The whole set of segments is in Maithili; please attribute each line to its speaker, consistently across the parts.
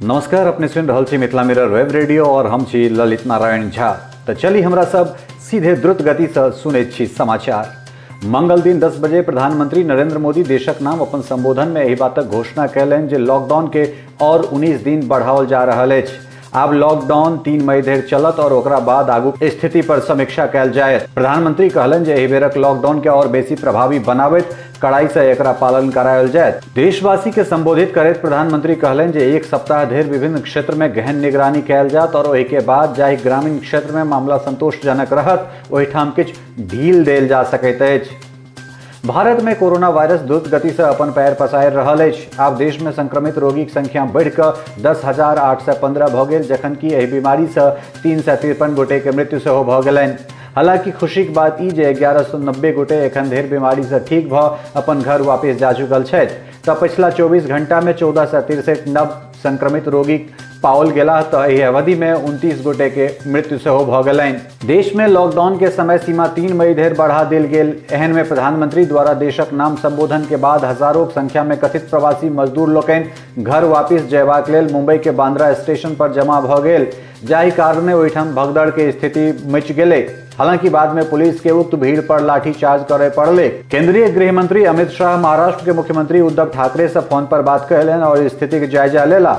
Speaker 1: नमस्कार, अपने सुनि रहल छी मिथिला मिरर वेब रेडियो और हम छी ललित नारायण झा। तऽ चली हमरा सब सीधे द्रुत गति से सुनैत छी समाचार। मंगल दिन 10 बजे प्रधानमंत्री नरेंद्र मोदी देशक नाम अपन संबोधन में एहि बातक घोषणा कयलनि जे लॉकडाउन के और 19 दिन बढ़ाओल जा रहल अछि। आब लॉकडाउन 3 मई धरि चलत और ओकरा बाद आगू स्थिति पर समीक्षा कयल जायत। प्रधानमंत्री कहलनि जे एहि बेरक लॉकडाउन के और बेसी प्रभावी बनाबैत कड़ाई से एकरा पालन करायल जायत। देशवासी के संबोधित करैत प्रधानमंत्री कहलनि जे एक सप्ताह धरि विभिन्न क्षेत्र में गहन निगरानी कयल जायत और ओहि के बाद जाहि ग्रामीण क्षेत्र में मामला संतोषजनक रहत ओहिठाम किछु ढील देल जा सकैत अछि। भारत में कोरोना वायरस द्रुत गति से अपन पैर पसारि रहल अछि। आब देश में संक्रमित रोगीक संख्या बढ़ि कऽ 10,815 भऽ गेल, जखन कि एहि बीमारी से 353 गोटे के मृत्यु सेहो भऽ गेलनि। हालांकि खुशीक बात ई जे 1190 गोटे एखन धरि बीमारी से ठीक भऽ अपन घर वापस जा चुकल छथि। तऽ पछिला 24 घंटा में 1463 नव संक्रमित रोगी पाओल गेलाह, तऽ एहि अवधि में 29 गोटे के मृत्यु सेहो भऽ गेलनि। देश में लॉकडाउन के समय सीमा 3 मई धरि बढ़ा देल गेल। एहन में प्रधानमंत्री द्वारा देशक नाम संबोधन के बाद हजारों संख्या में कथित प्रवासी मजदूर लोकनि घर वापिस जयबाक लेल मुंबई के बांद्रा स्टेशन पर जमा भऽ गेल, जाहि कारणे ओहिठाम भगदड़ के स्थिति मचि गेलै। हालांकि बाद में पुलिस के उक्त भीड़ पर लाठीचार्ज करे पड़ले। केंद्रीय गृह मंत्री अमित शाह महाराष्ट्र के मुख्यमंत्री उद्धव ठाकरे से फोन पर बात कयलनि और स्थिति के जायजा लेला।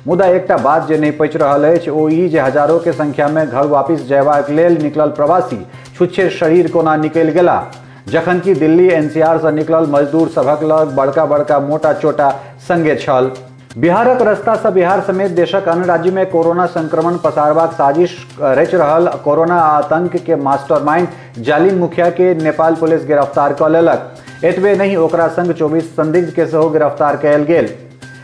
Speaker 1: मुदा एकटा बात जे नहि पचि रहल अछि ओ ई जे हजारों के संख्या में घर वापिस जयबाक लेल निकलल प्रवासी छुच्छे शरीर कोना निकलि गेला, जखन कि दिल्ली एनसीआर से निकलल मजदूर सभक लग बड़का बड़का मोटा चोटा संगे छल। बिहारक रास्ता से बिहार समेत देशक अन्य राज्य में कोरोना संक्रमण पसारबाक साजिश रचि रहल कोरोना आतंक के मास्टरमाइंड जालिम मुखिया के नेपाल पुलिस गिरफ्तार कऽ लेलक। एतबे नहि, ओकरा संग 24 संदिग्ध के सेहो गिरफ्तार कयल गेल,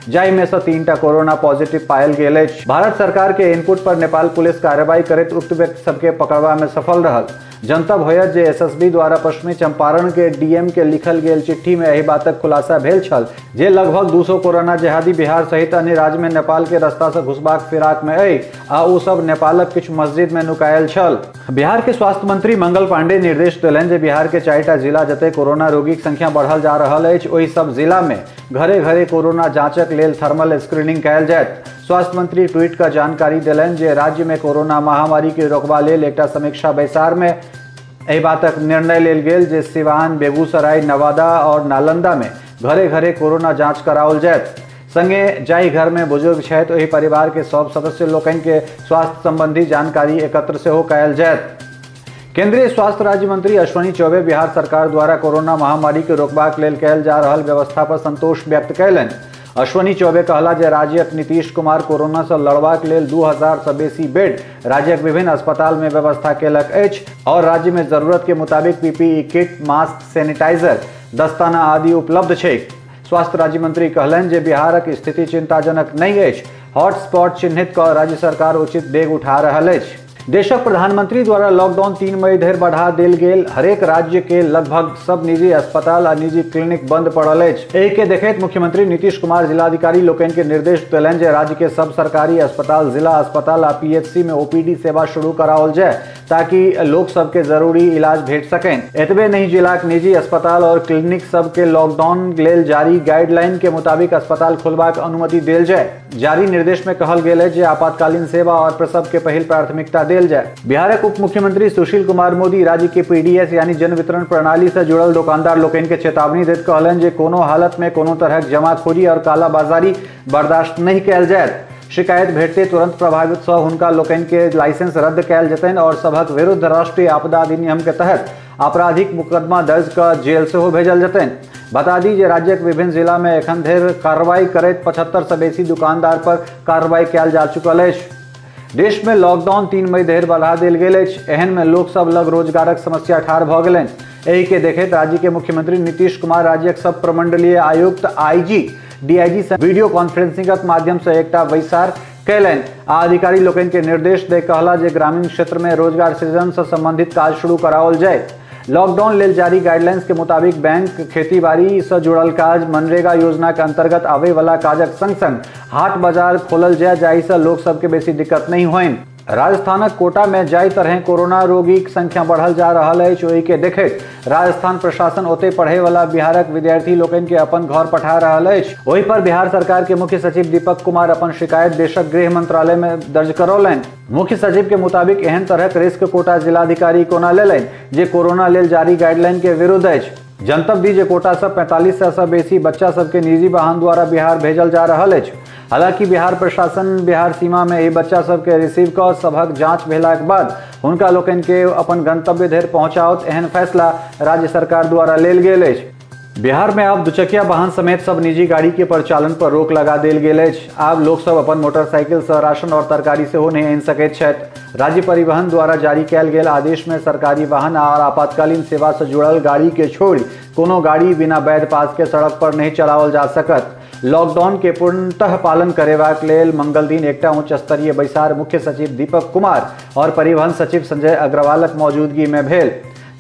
Speaker 1: जाहि में से 3टा कोरोना पॉजिटिव पायल गेल अछि। भारत सरकार के इनपुट पर नेपाल पुलिस कार्रवाई करैत उक्त व्यक्ति सबके पकड़बा में सफल रहल। जनतब होयत जे एसएसबी द्वारा पश्चिमी चंपारण के डीएम के लिखल गेल चिट्ठी में एहि बातक खुलासा भेल छल जे लगभग 200 कोरोना जेहादी बिहार सहित अन्य राज्य में नेपाल के रास्ता से घुसबाक फिराक में अइ आ ओ सब नेपालक किछु मस्जिद में नुकायल छल। बिहार के स्वास्थ्य मंत्री मंगल पांडे निर्देश देलनि जे बिहार के 4टा जिला जतय कोरोना रोगीक संख्या बढ़ल जा रहल अछि ओहि सब जिला में घरे घरे कोरोना जांचक लेल थर्मल स्क्रीनिंग कयल जायत। स्वास्थ्य मंत्री ट्वीट कऽ जानकारी देलनि जे राज्य में कोरोना महामारी के रोकबा लेल एकटा समीक्षा बैसार में एहि बातक निर्णय लेल गेल जे सिवान, बेगूसराय, नवादा और नालंदा में घरे घरे कोरोना जांच कराओल जायत। संगे जाहि घर में बुजुर्ग छथि ओहि परिवार के सब सदस्य लोकनि के स्वास्थ्य संबंधी जानकारी एकत्र सेहो कयल जायत। केंद्रीय स्वास्थ्य राज्य मंत्री अश्वनी चौबे बिहार सरकार द्वारा कोरोना महामारी के रोकबाक लेल कयल जा रहल व्यवस्था पर संतोष व्यक्त कयलनि। अश्वनी चौबे कहला जे राज्यक नीतीश कुमार कोरोना से लड़बाक लेल 2000 से बेसी बेड राज्यक विभिन्न अस्पताल में व्यवस्था केलक अछि और राज्य में जरूरत के मुताबिक पीपीई किट, मास्क, सैनिटाइजर, दस्ताना आदि उपलब्ध छै। स्वास्थ्य राज्य मंत्री कहलनि जे बिहारक स्थिति चिंताजनक नहि अछि। हॉटस्पॉट चिन्हित कऽ राज्य सरकार उचित डेग उठा रहल अछि। देशक प्रधानमंत्री द्वारा लॉकडाउन 3 मई धरि बढ़ा देल गेल। हरेक राज्य के लगभग सब निजी अस्पताल आ निजी क्लिनिक बंद पड़ल अछि। एहि के देखैत मुख्यमंत्री नीतीश कुमार जिलाधिकारी लोकनि के निर्देश देलनि जे राज्य के सब सरकारी अस्पताल, जिला अस्पताल आ पीएचसी में ओपीडी सेवा शुरू कराओल जाय ताकि लोक सबके जरूरी इलाज भेट सकनि। एतबे नहि, जिलाक निजी अस्पताल और क्लिनिक सबके लॉकडाउन लेल जारी गाइडलाइन के मुताबिक अस्पताल खोलबाक अनुमति देल जाय। जारी निर्देश में कहल गेल है जे आपातकालीन सेवा और प्रसव के पहिल प्राथमिकता देल जाय। बिहारक उप मुख्यमंत्री सुशील कुमार मोदी राज्य के पीडीएस यानी जन वितरण प्रणाली से जुड़ल दुकानदार लोकनि के चेतावनी दैत कहलनि जे कोनो हालत में कोनो तरहक जमाखोरी और कालाबाजारी बर्दाश्त नहीं कयल जायत। शिकायत भेटते तुरंत प्रभावित सँ हुनका लोकनि के लाइसेंस रद्द कयल जेतनि और सभक विरुद्ध राष्ट्रीय आपदा अधिनियम के तहत आपराधिक मुकदमा दर्ज कऽ जेल सेहो भेजल जेतनि। बता दी जे राज्यक विभिन्न जिला में एखन धरि कार्रवाई करैत 75 सँ बेसी दुकानदार पर कार्रवाई कयल जा चुकल अछि। देश में लॉकडाउन 3 मई धरि बढ़ा देल गेल अछि। एहन में लोक सब लग रोजगारक समस्या ठाढ़ भऽ गेलनि। एहि के देखैत राज्य के मुख्यमंत्री नीतीश कुमार राज्यक सब प्रमंडलीय आयुक्त, आईजी, डीआईजी से वीडियो कॉन्फ्रेंसिंगक माध्यम से एकटा बैसार कयलनि आ अधिकारी लोकनि के निर्देश दे कहला जे ग्रामीण क्षेत्र में रोजगार सृजन से संबंधित काज शुरू कराओल जाय। लॉकडाउन लेल जारी गाइडलाइंस के मुताबिक बैंक, खेतीबाड़ी से जुड़ल काज, मनरेगा योजना के अंतर्गत आवे वाला काजक संग संग हाट बाजार खोलल जाय, जाहि से लोक सबके बेसी दिक्कत नहीं होइन। राजस्थानक कोटा में जाहि तरहे कोरोना रोगीक संख्या बढ़ल जा रहल अछि, ओहि के देखैत राजस्थान प्रशासन ओतय पढ़य वाला बिहारक विद्यार्थी लोकनि के अपन घर पठा रहल अछि। ओहि पर बिहार सरकार के मुख्य सचिव दीपक कुमार अपन शिकायत देशक गृह मंत्रालय में दर्ज करौलनि। मुख्य सचिव के मुताबिक एहन तरहक रिस्क कोटा जिलाधिकारी कोना लेलनि, जे कोरोना लेल जारी गाइडलाइन के विरुद्ध अछि। जनतब दी जे कोटा सँ 4500 सँ बेसी बच्चा सबके निजी वाहन द्वारा बिहार भेजल जा रहल अछि। हालांकि बिहार प्रशासन बिहार सीमा मे एहि बच्चा सबके रिसीव कऽ सभक जांच भेलाक बाद हुनका लोकनि के अपन गंतव्य धरि पहुंचाओत, एहन फैसला राज्य सरकार द्वारा लेल गेल अछि। बिहार में आब दुचकिया वाहन समेत सब निजी गाड़ी के परिचालन पर रोक लगा देल गेल अछि। आब लोक सब अपन मोटरसाइकिल सँ राशन और तरकारी सेहो नहि आनि सकैत छथि। राज्य परिवहन द्वारा जारी कयल गेल आदेश में सरकारी वाहन और आपातकालीन सेवा सँ जुड़ल गाड़ी के छोड़ि कोनो गाड़ी बिना वैध पास के सड़क पर नहि चलाओल जा सकत। लॉकडाउन के पूर्णतः पालन करेबाक लेल मंगल दिन एकटा उच्च स्तरीय बैसार मुख्य सचिव दीपक कुमार और परिवहन सचिव संजय अग्रवालक मौजूदगी में भेल,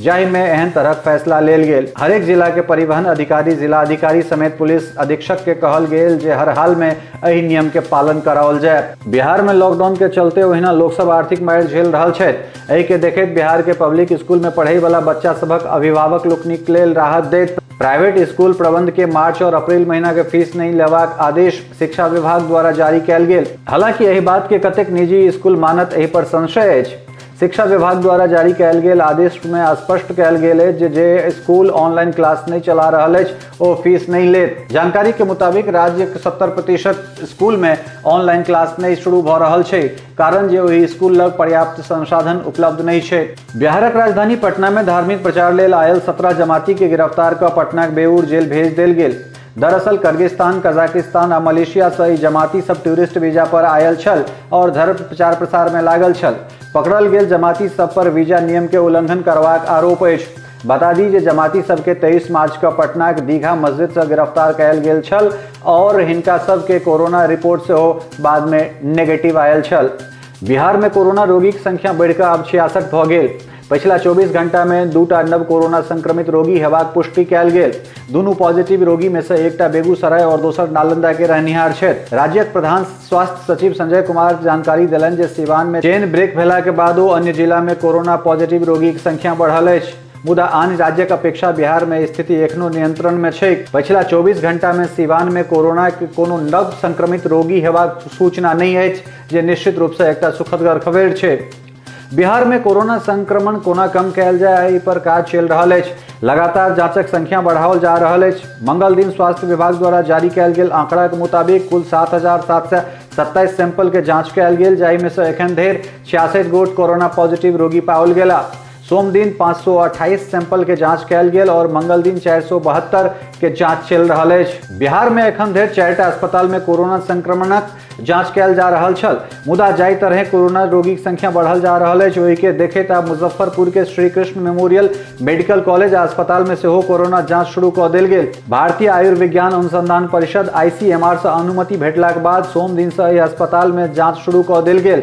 Speaker 1: जाहि में एहन तरहक फैसला लेल गेल। हरेक जिला के परिवहन अधिकारी, जिला अधिकारी समेत पुलिस अधीक्षक के कहल गेल जे हर हाल में एहि नियम के पालन कराओल जाय। बिहार में लॉकडाउन के चलते ओहिना लोक सब आर्थिक मारि झेल रहल छथि। एहि के देखैत बिहार के पब्लिक स्कूल में पढ़ै वाला बच्चा सभक अभिभावक लोकनिक लेल राहत दैत प्राइवेट स्कूल प्रबंध के मार्च और अप्रैल महीना के फीस नहीं लेबाक आदेश शिक्षा विभाग द्वारा जारी कयल गेल। हालांकि एहि बात के कतेक निजी स्कूल मानत, एहि पर संशय अछि। शिक्षा विभाग द्वारा जारी कयल गेल आदेश में स्पष्ट कयल गेल अछि जे स्कूल ऑनलाइन क्लास नहीं चला रहल अछि ओ फीस नहीं लेत। जानकारी के मुताबिक राज्य के 70% स्कूल में ऑनलाइन क्लास नहीं शुरू भऽ रहल छै, कारण जे ओहि स्कूल लग पर्याप्त संसाधन उपलब्ध नहीं छै। बिहारक राजधानी पटना में धार्मिक प्रचार लेल आयल 17 जमाती के गिरफ्तार कऽ पटनाक बेऊर जेल भेज देल गेल। दरअसल किर्गिस्तान, कजाकिस्तान आ मलेशिया सँ ई जमाती सब टूरिस्ट वीजा पर आयल छल और धर्म प्रचार प्रसार में लागल छल। पकड़ल गेल जमाती सब पर वीजा नियम के उल्लंघन करबाक आरोप अछि। बता दी जे जमाती सबके 23 मार्च के पटनाक दीघा मस्जिद सँ गिरफ्तार कयल गेल छल और हिनका सबके कोरोना रिपोर्ट सेहो बाद में नेगेटिव आयल छल। बिहार में कोरोना रोगीक संख्या बढ़िकऽ आब 66 भऽ गेल। पछिला 24 घंटा में 2टा नव कोरोना संक्रमित रोगी हेबाक पुष्टि कयल गेल। दुनू पॉजिटिव रोगी में से एकटा बेगूसराय और दोसर नालंदा के रहनिहार छथि। राज्यक प्रधान स्वास्थ्य सचिव संजय कुमार जानकारी देलनि जे सिवान में चेन ब्रेक भेला के बादो अन्य जिला में कोरोना पॉजिटिव रोगीक संख्या बढ़ल अछि। मुदा आन राज्यक अपेक्षा बिहार में स्थिति एखनो नियंत्रण में छै। पछिला 24 घंटा में सिवान में कोरोना के कोनो नव संक्रमित रोगी हेबाक सूचना नहि अछि, जे निश्चित रूप से एकटा सुखद खबर छै। बिहार में कोरोना संक्रमण कोना कम कयल जाय, एहि पर काज चलि रहल अछि। लगातार जांचक संख्या बढ़ाओल जा रहल अछि। मंगल दिन स्वास्थ्य विभाग द्वारा जारी कयल गेल आंकड़ा के मुताबिक कुल 7,727 सैंपल के जांच कयल गेल, जाहि में से एखन धरि 66 गोट कोरोना पॉजिटिव रोगी पाओल गेला। सोम दिन 528 सैंपल के जांच कयल गेल और मंगल दिन 472 के जांच चलि रहल अछि। बिहार में एखन धरि 4टा अस्पताल में कोरोना संक्रमणक जांच कयल जा रहल छल, मुदा जाहि तरहे कोरोना रोगीक संख्या बढ़ल जा रहल अछि, ओहि के देखैत आब मुजफ्फरपुर के Shri Krishna memorial medical college आ अस्पताल में सेहो कोरोना जांच शुरू कऽ देल गेल। भारतीय आयुर्विज्ञान अनुसंधान परिषद आईसीएमआर सँ अनुमति भेटलाक बाद सोम दिन सँ एहि अस्पताल में जांच शुरू कऽ देल गेल।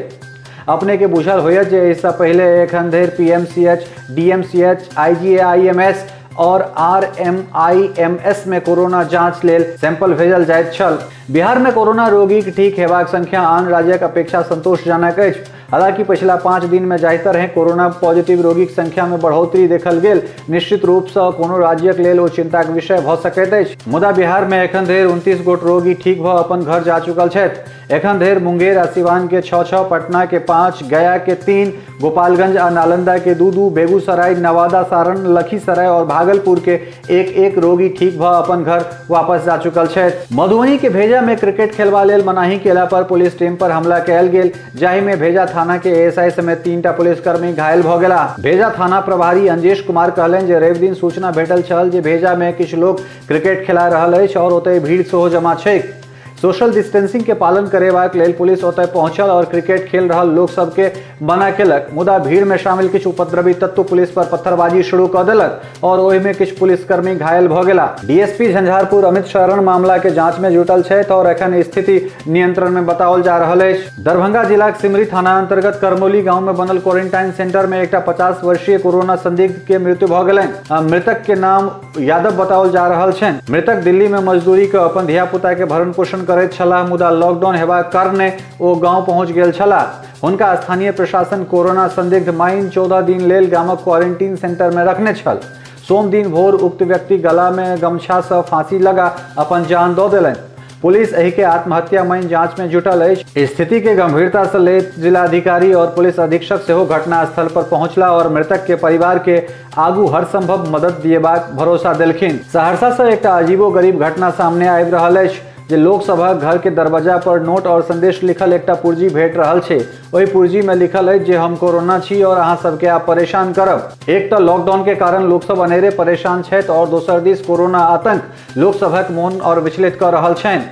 Speaker 1: अपने के बुझल होयत जे एहिसँ पहिले एखन धरि पीएमसीएच, डीएमसीएच, आईजीआईएमएस और आरएमआईएमएस में कोरोना जांच लेल सैंपल भेजल जाइत छल। बिहार में कोरोना रोगीक ठीक हेबाक संख्या आन राज्यक अपेक्षा संतोषजनक अछि। हालांकि पछिला 5 दिन में जाहि तरहे कोरोना पॉजिटिव रोगीक संख्या में बढ़ोतरी देखल गेल, निश्चित रूप सँ कोनो राज्यक लेल ओ चिंताक विषय भऽ सकैत अछि। मुदा बिहार में एखन धरि 29 गोट रोगी ठीक भऽ अपन घर जा चुकल छथि। एखन धरि मुंगेर आ सिवान के 6-6, पटना के 5, गया के 3, गोपालगंज आ नालंदा के 2-2, बेगूसराय, नवादा, सारण, लखीसराय और भागलपुर के 1-1 रोगी ठीक भऽ अपन घर वापस जा चुकल छथि। मधुबनी के भेजा में क्रिकेट खेलबा लेल मनाही केला पर पुलिस टीम पर हमला कयल गेल, जाहि में भेजा थाना के एएसआई समेत 3टा पुलिसकर्मी घायल भऽ गेला। भेजा थाना प्रभारी अंजेश कुमार कहलनि जे रवि दिन सूचना भेटल छल जे भेजा में किछु लोक क्रिकेट खेला रहल अछि और ओतय भीड़ सेहो जमा छैक। सोशल डिस्टेंसिंग के पालन करेबाक लेल पुलिस ओतय पहुंचल और क्रिकेट खेल रहल लोक सबके मना केलक, मुदा भीड़ में शामिल किछु उपद्रवी तत्व पुलिस पर पत्थरबाजी शुरू कऽ देलक और ओहि में किछु पुलिसकर्मी घायल भऽ गेला। डीएसपी झंझारपुर अमित शरण मामला के जांच में जुटल छथि और एखन स्थिति नियंत्रण में बताओल जा रहल अछि। दरभंगा जिलाक सिमरी थाना अंतर्गत करमौली गांव में बनल क्वारंटाइन सेंटर में एकटा 50 वर्षीय कोरोना संदिग्ध के मृत्यु भऽ गेलनि। मृतक के नाम यादव बताओल जा रहल छनि। मृतक दिल्ली में मजदूरी के अपन धिया पुता के भरण पोषण करैत छलाह, मुदा लॉकडाउन हेबाक कारणे ओ गांव पहुंच गेल छलाह। हुनका स्थानीय प्रशासन कोरोना संदिग्ध माइन 14 दिन लेल गामक क्वारंटीन सेंटर में रखने छल। सोम दिन भोर उक्त व्यक्ति गला में गमछा से फांसी लगा अपन जान दऽ देलनि। पुलिस एहि के आत्महत्या मानि जांच में जुटल अछि। स्थिति के गंभीरता से लैत जिलाधिकारी और पुलिस अधीक्षक सेहो घटनास्थल पर पहुंचला और मृतक के परिवार के आगू हर संभव मदद दिएबाक भरोसा देलखिन। सहरसा से एकटा अजीबो गरीब घटना सामने आबि रहल अछि जे लोक सभक घर के दरवाजा पर नोट और संदेश लिखल एकटा पुर्जी भेट रहल छै। ओहि पुर्जी में लिखल अछि जे हम कोरोना छी और अहाँ सबके आब परेशान करब। एक तऽ लॉकडाउन के कारण लोक सब अनेरे परेशान छथि और दोसर दिस कोरोना आतंक लोक सभक मोन और विचलित कऽ रहल छनि।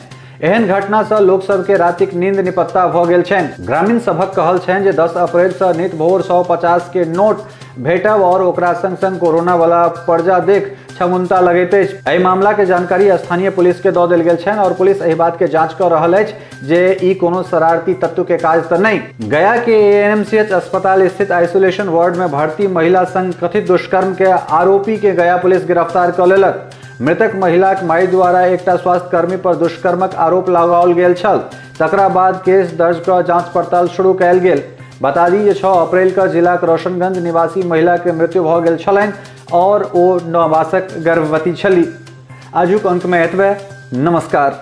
Speaker 1: एहन घटना सँ लोक सबके रातिक नींद निपत्ता भऽ गेल छनि। ग्रामीण सभक कहल छनि जे 10 अप्रैल सँ नित भोर 150 के नोट भेटब और ओकरा संग संग कोरोना वाला पर्जा देख छगुन्ता लगैत अछि। एहि मामला के जानकारी स्थानीय पुलिस के दऽ देल गेल छनि और पुलिस एहि बात के जांच कऽ रहल अछि जे ई कोनो शरारती तत्व के काज तऽ नहि। गया के एएनएमसीएच अस्पताल स्थित आइसोलेशन वार्ड में भर्ती महिला संग कथित दुष्कर्म के आरोपी के गया पुलिस गिरफ्तार कऽ लेलक। मृतक महिलाक माय द्वारा एकटा स्वास्थ्यकर्मी पर दुष्कर्मक आरोप लगाओल गेल छल। तकरा बाद केस दर्ज कऽ जांच पड़ताल शुरू कयल गेल। बता दी जे 6 अप्रैल के जिलाक रोशनगंज निवासी महिला के मृत्यु भऽ गेल छलनि और ओ 9 मासक गर्भवती छली। आजुक अंक में एतबे। नमस्कार।